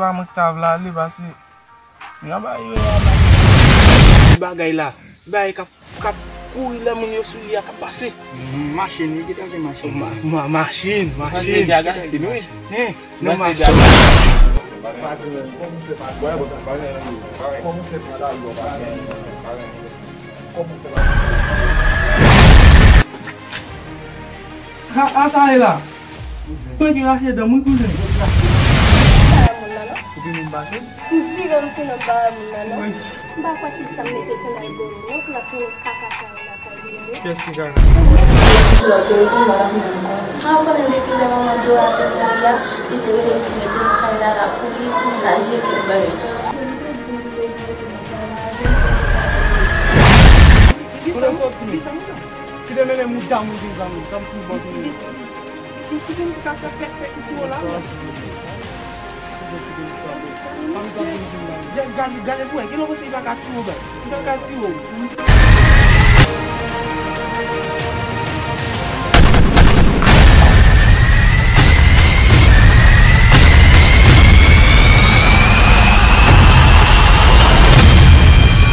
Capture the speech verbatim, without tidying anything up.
pa mwen ki ta vle ale, pase, men yon bagay yo la. Ti bagay la, ti bagay k ap, k ap kouri lè moun yo sou li a k ap pase. Machin, li gentan gen machin. Ma-, ma-, machin, machin. Pase Jaga, se nou. Hein, nou machin. Ha, a sa e la. Mwen ki rache dan mwen kouzen. Ou vin moun pase? M vire m tounen m pa wè moun nan non. M pa kwè se sa m mete sandal bò yo non pou l ap tounen kaka sa yo lakay li yo. Kiyès ki kaka? Mwen konnen depi lè manman Dora te mouri a, li te rele m pou mete nan kay la la pou li, pou m ka jere kèk bagay. Kote w soti menm? Kite mennen mouda moun vin zanmi, tanm kou bon vini. Li, li, li, li, li, li ka fè pèt, pèt, li tire w la. Gade, gade, gade pou wè, gen lè w panse li pa ka tire w, guys. Li pa ka tire w.